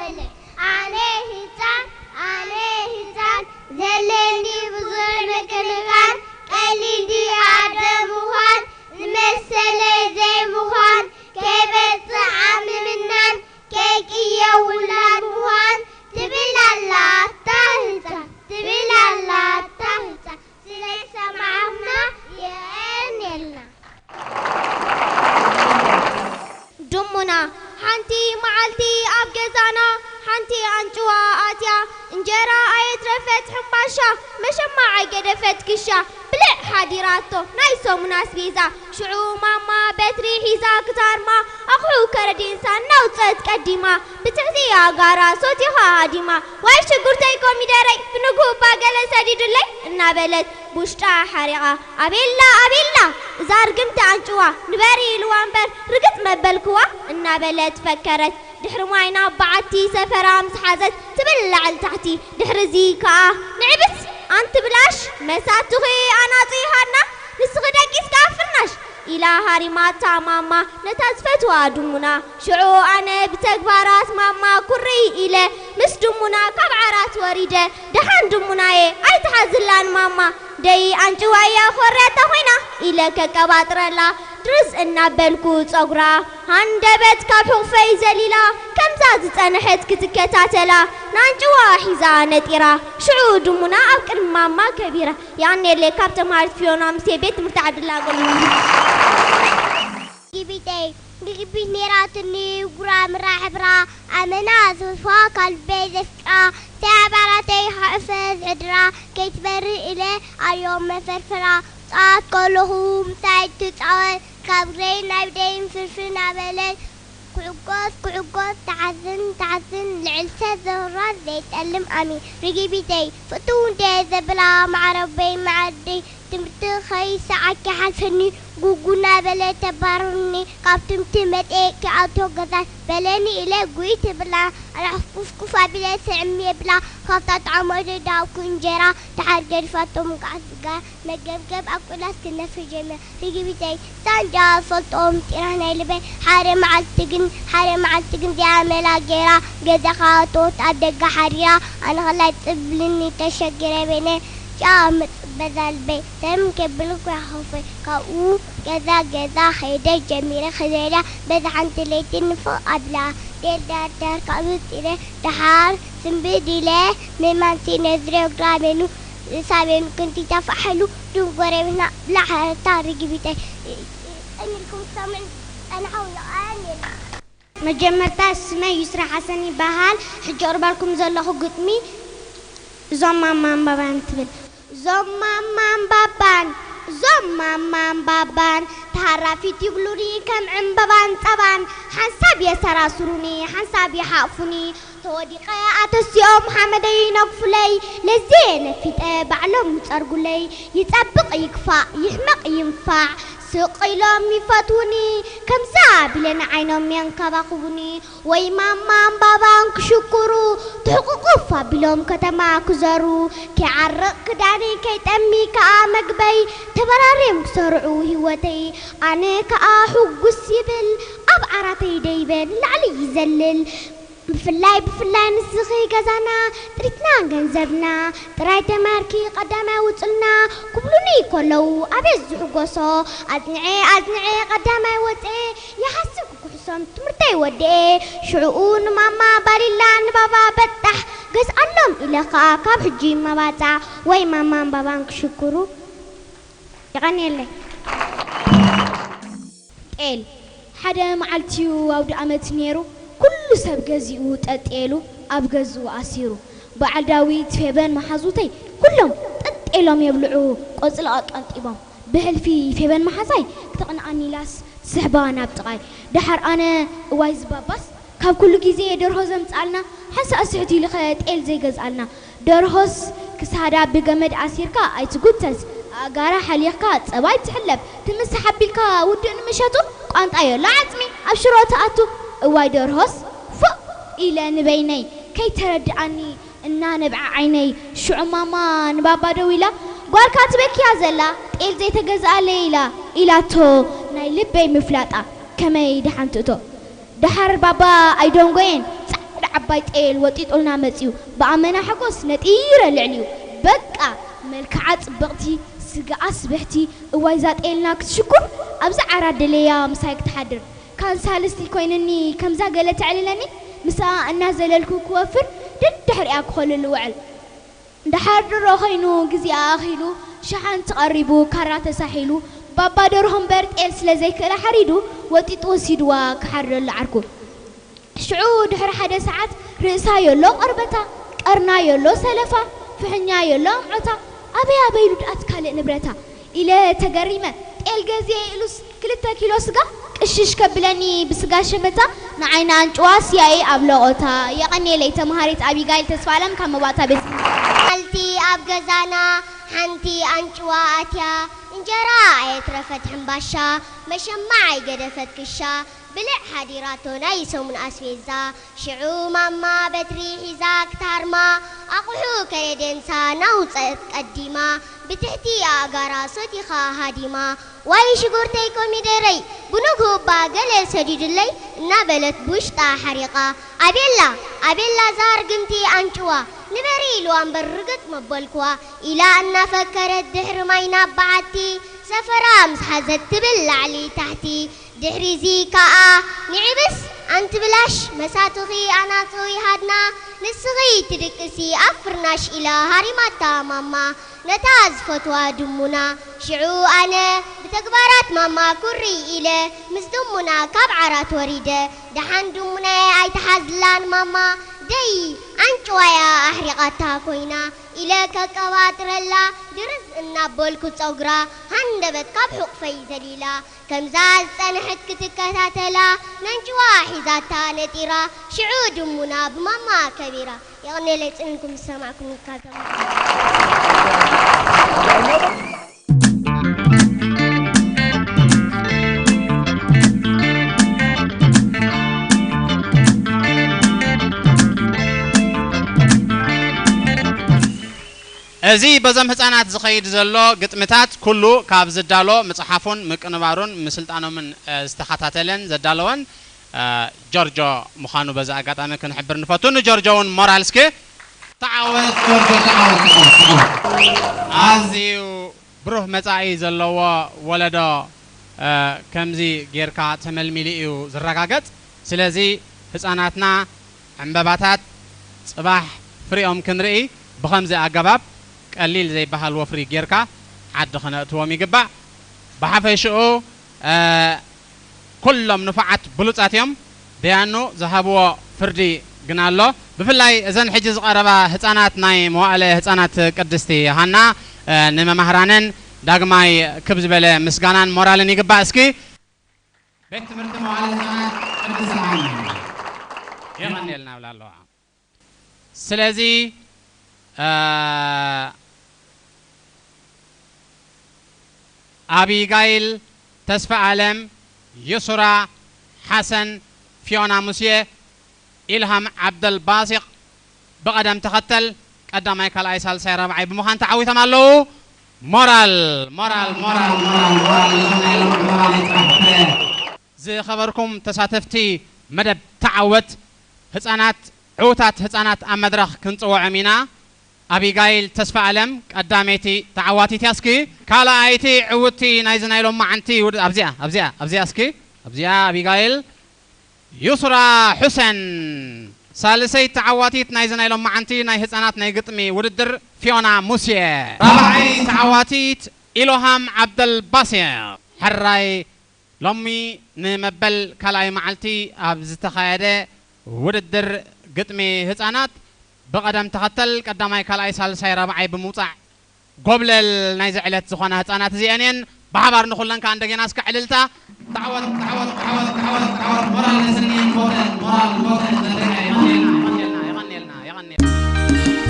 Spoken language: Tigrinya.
ኣነ ህፃን ኣነ ህፃን ዘለኒ ብዙሕ ምክንኻን ቀሊል ድዩ ኣደ ምዃን ንመሰለይ ዘይምዃን ከይበፅሕ ኣብ ምምናን ከይቅየ ውላድ ምዃን ትብል ኣላ እታ ህፃን ትብል ኣላ እታ ህፃን ስለዝሰማዕኹምና የቐንየልና። ድሙና ሓንቲ መዓልቲ ኣብ ገዛና ሓንቲ ኣንጭዋ ኣትያ እንጀራ ኣየትረፈት ሕምባሻ መሸማዕ ኣይገደፈት ክሻ ብልዕ ሓዲራቶ ናይ ሰሙን ኣስቤዛ ሽዑ ማማ በትሪ ሒዛ ክትሃርማ ኣቑሑ ከረዲንሳ እናውፀት ቀዲማ ብትሕቲ ኣጋራ ሶቲኻ ሃዲማ ዋይ ሽጉርተይ ኮሚደረይ ብንግሁ እባ ገለ ሰዲዱለይ እናበለት ብውሽጣ ሓሪቓ ኣቤላ ኣቤላ እዛ ርግምቲ ኣንጭዋ ንበሪ ኢልዋ እምበር ርግጥ መበልክዋ እናበለት ፈከረት ድሕሪ ማይ ናብ በዓቲ ሰፈራ ምስ ሓዘት ትብል ላዕሊ ታሕቲ ድሕሪ እዚ ከኣ ንዕብስ ኣንቲ ብላሽ መሳትኺ ኣናጺ ሃና ንስኺ ደቂስካ ኣብ ፍርናሽ ኢላ ሃሪማታ ማማ ነታ ዝፈትዋ ድሙና ሽዑ ኣነ ብተግባራት ማማ ኩርይ ኢለ ምስ ድሙና ካብ ዓራት ወሪደ ደሓን ድሙናየ ኣይትሓዝላን ማማ ደይ ኣንጭዋ እያ ኮርያታ ኮይና ኢለ ከቀባጥረላ ድርዝ እናበልኩ ጸጉራ ሃንደበት ካብ ሕቑፈይ ዘሊላ ከምዛ ዝጸንሐት ክትከታተላ ንኣንጭዋ ሒዛ ነጢራ ሽዑ ድሙና ኣብ ቅድሚ ማማ ከቢራ የቐንየለይ ካብ ተምሃሪት ፊዮና ሙሴ ቤት ትምህርቲ ዓድላ ጎልማ። ጊቢተይ ርግቢት ነይራትኒ ጉራምራ ሕብራ ኣመና ዝፈትዋ ካብ ልበይ ዘፍቅራ ተያባራተይ ሓዕፈ ዝሕድራ ከይትበርህ ኢለ ኣርዮም መፈርፈራ ጻት ከለኹ ምሳይ ትጻወት ካብ ግረይ ናብ ደይን ፍርፍር ናበለት ክዕጎስ ክዕጎስ ትሓዝን ትሓዝን ልዕል ሰብ ዘውራር ዘይጠልም ኣሚ ርግቢተይ ፍትው እንደ ዘብላ ማዕረበይ መዓደይ ትምህርቲ ከይሰዓኪ ሓልፈኒ ጉጉ እናበለ ተባርሩኒ ካብ ትምህርቲ መፅየ ክኣቶ ገዛት በለኒ ኢለ ጉይ ትብላ ኣላሕኩፍኩፍ ኣቢለ ስዕም የብላ ካብታ ጣዕሞይ ዳውኩ እንጀራ ድሓር ገዲፋቶም ጋዕ ስጋ መገብገብ ኣቁላስ ክነፍር ጀመር ርግቢተይ ሳንጃ ፈልጦም ጢራ ናይ ልበይ ሓደ መዓልቲ ግን ሓደ መዓልቲ ግን ዚኣ መላ ገይራ ገዛኻ ቶት ኣብ ደገ ሓዲራ ኣነ ከላይ ጽብልኒ ተሸጊረ በይነ ጫ ምጽበዛ ልበይ ተም ከብል ኳ ኾፈ ካብኡ ገዛ ገዛ ኸይደ ጀሚረ ክዘልያ በዛ ሓንቲ ለይቲ ንፍቕ ኣብላ ዴልዳዳር ካብኡ ጢረ ደሓር ስንብድ ኢለ መማንቲ ነዝሬ ግራቤኑ ሳቤኑ ክንቲታ ፋሕሉ ድም ጎረቤትና ብላዕ ሓረታ ርግቢተይ ጸኒልኩም ሰምዕ ጸንሐው የቐንየልና። መጀመርታ ስመይ ዩስራ ሓሰን ይበሃል። ሕጂ ኣቕርባልኩም ዘለኹ ግጥሚ እዞም ማማን ባባን ትብል። እዞም ማማን ባባን እዞም ማማን ባባን ተሃራፊት ይብሉኒ ከም ዕምበባን ጸባን ሓንሳብ የሰራስሩኒ ሓንሳብ ይሓቕፉኒ ተወዲቐ ኣተሲኦም ሓመደይ ይነግፉለይ ለዜ ነፊጠ ባዕሎም ይጸርጉለይ ይጸብቕ ይክፋእ ይሕመቕ ይንፋዕ ስቕ ኢሎም ይፈትዉኒ ከምዛ ቢለ ንዓይኖም የንከባኽቡኒ ወይ ማማን ባባን ክሽኩሩ ትሕቑቑፍ ኣቢሎም ከተማ ክዘሩ ከይዓርቕ ክዳነይ ከይጠሚ ከኣ መግበይ ተበራርዮም ክሰርዑ ህይወተይ ኣነ ከኣ ሕጉስ ይብል ኣብ ዓራተይ ደይበ ንላዕሊ ይዘልል ብፍላይ ብፍላይ ንስኺ ገዛና ጥሪትና ገንዘብና ጥራይ ተማርኪ ቀዳማይ ውፅልና ክብሉኒ ከለዉ ኣቤት ዝሕጎሶ ኣፅንዐ ኣፅንዐ ቀዳማይ ወፅኤ ይሓስብ ክሕሶም ትምህርተይ ወድኤ ሽዕኡ ንማማ ባሊላ ንባባ በጣሕ ገዝኣሎም ኢለ ከዓ ካብ ሕጂ መባፃ ወይ ማማን ባባን ክሽክሩ የቐንየለይ። ጤል ሓደ መዓልቲዩ ኣውደ ኣመት ነይሩ ኩሉ ሰብ ገዚኡ ጠጤሉ ኣብ ገዝኡ ኣሲሩ በዓል ዳዊት ፌበን መሓዙተይ ኩሎም ጠጤሎም የብልዑ ቆፅሊ ቀንጢቦም ብሕልፊ ፌበን መሓዛይ ክተቕንኣኒ ኢላስ ትስሕባ ናብ ጥቓይ ደሓር ኣነ እዋይ ዝባባስ ካብ ኩሉ ግዜ ደርሆ ዘምጽኣልና ሓንሳእ ስሕት ኢሉኸ ጤል ዘይገዝኣልና ደርሆስ ክሳዳ ብገመድ ኣሲርካ ኣይትጉተት ኣእጋራ ሓሊኽካ ጸባ ኣይትሕለብ ትምስሕ ኣቢልካ ውድእ ንምሸቱ ቋንጣ የሎ ዓጽሚ ኣብ ሽሮ ትኣቱ እዋይ ደርሆስ ፎእ ኢለ ንበይነይ ከይተረድኣኒ እናነብዐ ዓይነይ ሽዑ ማማ ንባባ ደው ኢላ ጓልካ ትበክያ ዘላ ጤል ዘይተገዝኣለይ ኢላ ኢላቶ ናይ ልበይ ምፍላጣ ከመይ ደሓን ትእቶ ደሓር ባባ ኣይደንጎየን ጻዕዳ ባይ ጤል ወጢጡልና መጺኡ፣ ብኣመና ሓጎስ ነጢረ ልዕሊኡ። በቃ መልክዓ ጽብቕቲ፣ ስጋኣ ስብሕቲ፣ እዋይ እዛ ጤልና ክትሽኩር፣ ኣብዚ ዓራት ደለያ ምሳይ ክትሓድር። ካን ሳልስቲ ኮይንኒ ከምዛ ገለ ተዕልለኒ፣ ምስኣ እናዘለልኩ ክወፍር፣ ደድሕሪኣ ክኸልል እውዕል። ደሓር ድሮ ኸይኑ ግዜኣ ኣኺሉ፣ ሸሓንቲ ቀሪቡ ካራ ተሳሒሉ፣ ባባ ደርሆ እምበር ጤል ስለ ዘይክእላ ሓሪዱ፣ ወጢጡ ወሲድዋ ክሓርደሉ ዓርኩ። ሽዑ ድሕሪ ሓደ ሰዓት ርእሳ የሎ ቆርበታ፣ ቀርና የሎ ሰለፋ፣ ፍሕኛ የሎ ኣምዖታ፣ ኣበይ ኣበይ ኢሉ ደኣት ካልእ ንብረታ ኢለ ተገሪመ። ጤል ገዝየ ኢሉስ ክልተ ኪሎ ስጋ ቅሽሽ ከብለኒ ብስጋ ሸመታ ንዓይና ኣንጭዋ ስያኤ ኣብ ለቖታ። የቐንየለይ ተምሃሪት ኣቢጋይል ተስፋለም ካብ መባእታ ቤት። መዓልቲ ኣብ ገዛና ሓንቲ ኣንጭዋ ኣትያ፣ እንጀራ ኣየትረፈት ሕምባሻ፣ መሸማዕ ኣይገደፈት ክሻ፣ ብልዕ ሓዲራቶ ናይ ሰሙን ኣስቤዛ። ሽዑ ማማ በትሪ ሒዛ ክትሃርማ፣ ኣቑሑ ከየደንሳ ናውፀት ቀዲማ፣ ብትሕቲ ኣእጋራ ሶቲኻ ሃዲማ። ዋይ ሽጉርተይ ኮሚደረይ፣ ብንግሁ እባ ገለ ሰዲዱለይ እናበለት ብውሽጣ ሓሪቓ። ኣቤላ፣ ኣቤላ እዛ ርግምቲ ኣንጭዋ፣ ንበሪ ኢልዋ እምበር ርግጥ መበልክዋ፣ ኢላ እናፈከረት ድሕሪ ማይ ናብ በዓቲ፣ ሰፈራ ምስ ሓዘት ትብል ላዕሊ ታሕቲ። ድሕሪዚ ከኣ ንዒብስ ኣንቲ ብላሽ፣ መሳቱኺ ኣናጹ ይሃድና፣ ንስኺ ትድቅሲ ኣብ ፍርናሽ ኢላ ሃሪማታ ማማ ነታ ዝፈትዋ ድሙና። ሽዑ ኣነ ብተግባራት ማማ ኩሪ ኢለ ምስ ድሙና ካብ ዓራት ወሪደ፣ ደሓን ድሙናየ ኣይትሓዝላን ማማ፣ ደይ ኣንጭዋያ ኣሕሪቓታ ኮይና ኢለ ከቀባጥረላ ድርዝ እናበልኩ ጸጉራ ሃንደበት ካብ ሕቑፈይ ዘሊላ። ከምዛ ዝጸንሐት ክትከታተላ ነንጭዋ ሒዛታ ነጢራ። ሽዑ ድሙና ብማማ ከቢራ። የቐንየለይ ጽንኩም ዝሰማዕኩም ካብ ተማ። እዚ በዞም ህጻናት ዝኸይድ ዘሎ ግጥምታት ኩሉ ካብ ዝዳሎ ምጽሓፉን ምቅንባሩን ምስልጣኖምን ዝተኸታተለን ዘዳለወን ጆርጆ ምዃኑ በዚ ኣጋጣሚ ክንሕብር ንፈቱ። ንጆርጆ እውን ሞራል እስኪ። ተዓወት ጆርጆ፣ ተዓወት፣ ተዓወት፣ ተዓወት። ኣዝዩ ብሩህ መጻኢ ዘለዎ ወለዶ ከምዚ ጌርካ ተመልሚሉ እዩ ዝረጋገጽ። ስለዚ ህጻናትና ዕምበባታት ጽባሕ ፍሪኦም ክንርኢ ብኸምዚ ኣገባብ ቀሊል ዘይበሃል ወፍሪ ጌርካ ዓዲ ከነእትዎም ይግባእ። ብሓፈሽኡ ኩሎም ንፉዓት ብሉጻት እዮም። ደያኑ ዝሃብዎ ፍርዲ ግን ኣሎ። ብፍላይ እዘን ሕጂ ዝቐረባ ህጻናት ናይ መዋእለ ህጻናት ቅድስቲ ሃና ንመማህራነን ዳግማይ ክብ ዝበለ ምስጋናን ሞራልን ይግባእ። እስኪ ቤት ትምህርቲ መዋእለ ህጻናት ቅድስቲ ሃና የቐንየልና እብላ ኣለዋ። ስለዚ ኣቢጋይል ተስፋኣለም፣ ዩስራ ሓሰን፣ ፊዮና ሙስየ፣ ኢልሃም ዓብደል ባሲቕ ብቐደም ተኸተል ቀዳማይ፣ ካልኣይ፣ ሳልሳይ፣ ራብዓይ ብምዃን ተዓዊቶም ኣለዉ። ሞራል ሞራል ሞራል ሞራል ሞራል ነዞም ናይ ሎሚ ዕምባባ ናይ ጽባሕ ፍረ። ዝኸበርኩም ተሳተፍቲ መደብ ተዓወት ህጻናት ዕዉታት ህጻናት ኣብ መድረኽ ክንጽውዖም ኢና። ኣቢጋይል ተስፋኣለም ቀዳመይቲ ተዓዋቲት እያ። እስኪ ካልኣይቲ ዕውቲ ናይዚ ናይ ሎማዓንቲ ውድ ኣብዚኣ ኣብዚኣ ኣብዚኣ እስኪ ኣብዚኣ ኣቢጋይል ዩስራ ሑሰን ሳልሰይቲ ተዓዋቲት ናይዚ ናይ ሎማዓንቲ ናይ ህጻናት ናይ ግጥሚ ውድድር ፊዮና ሙሴ ራብዓይ ተዓዋቲት ኢሎሃም ዓብደል ባሲር ሕራይ ሎሚ ንመበል ካልኣይ መዓልቲ ኣብ ዝተኻየደ ውድድር ግጥሚ ህጻናት ብቐደም ተኸተል ቀዳማይ፣ ካልኣይ፣ ሳልሳይ፣ ራብዓይ ብምውጻእ ጎብለል ናይዚ ዕለት ዝኾና ህጻናት እዚአን እየን። ብሓባር ንኹለን ከኣ እንደገና እስከ ዕልልታ። ተዓወት፣ ተዓወት፣ ተዓወት፣ ተዓወት፣ ተዓወት። ሞራል ነስንየን ፎተን፣ ሞራል ፎተን፣ ዘደጋ የቐንየልና።